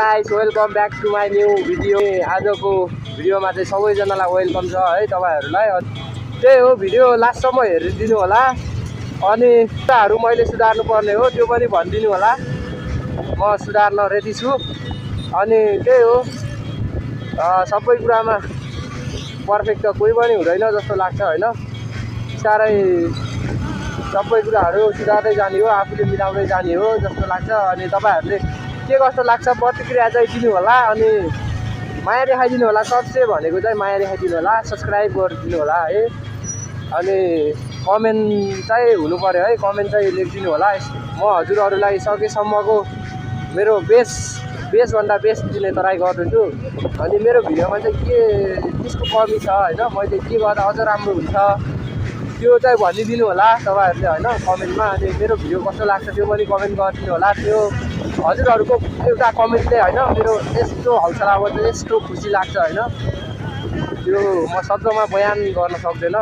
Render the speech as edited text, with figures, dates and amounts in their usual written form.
Guys welcome back to my new video. आजको भिडियोमा चाहिँ सबैजनालाई वेलकम छ है तपाईहरुलाई। त्यही हो भिडियो लास्टसम्म हेरिदिनु होला अनि कुराहरु मैले सुधार्नु पर्ने हो त्यो पनि भनिदिनु होला। म सुधार्न रेडी छु अनि त्यही हो सबै कुरामा पर्फेक्ट त कोही पनि हुँदैन जस्तो लाग्छ हैन। सारै सबै कुराहरु सुधार्दै जाने हो, आफूले मिलाउँदै जाने हो जस्तो लाग्छ। अनि तपाईहरुले के कस्तो लाग्छ प्रतिक्रिया चाहिँ दिनु होला अनि माया देखाइदिनु होला। सबसे भनेको चाहिँ माया देखाइदिनु होला, सब्स्क्राइब गरिदिनु होला है। अनि कमेन्ट चाहिँ हुनु पर्यो है, कमेन्ट चाहिँ लेखिदिनु होला। म हजुरहरुलाई सकेसम्मको मेरो बेस्ट भन्दा बेस्ट दिने ट्राई गर्छु। अनि मेरो भिडियोमा चाहिँ के त्यसको कमी छ हैन, मैले के गर्दा अझ राम्रो हुन्छ त्यो चाहिँ भनिदिनु होला तपाईहरुले हैन कमेन्टमा। अनि मेरो भिडियो कस्तो लाग्छ त्यो पनि कमेन्ट गरिदिनु होला। त्यो हजुरहरुको एउटा कमेन्टले हैन मेरो यस्तो हौसला बढ्छ, यस्तो खुसी लाग्छ हैन, त्यो म शब्दमा बयान गर्न सक्दैन।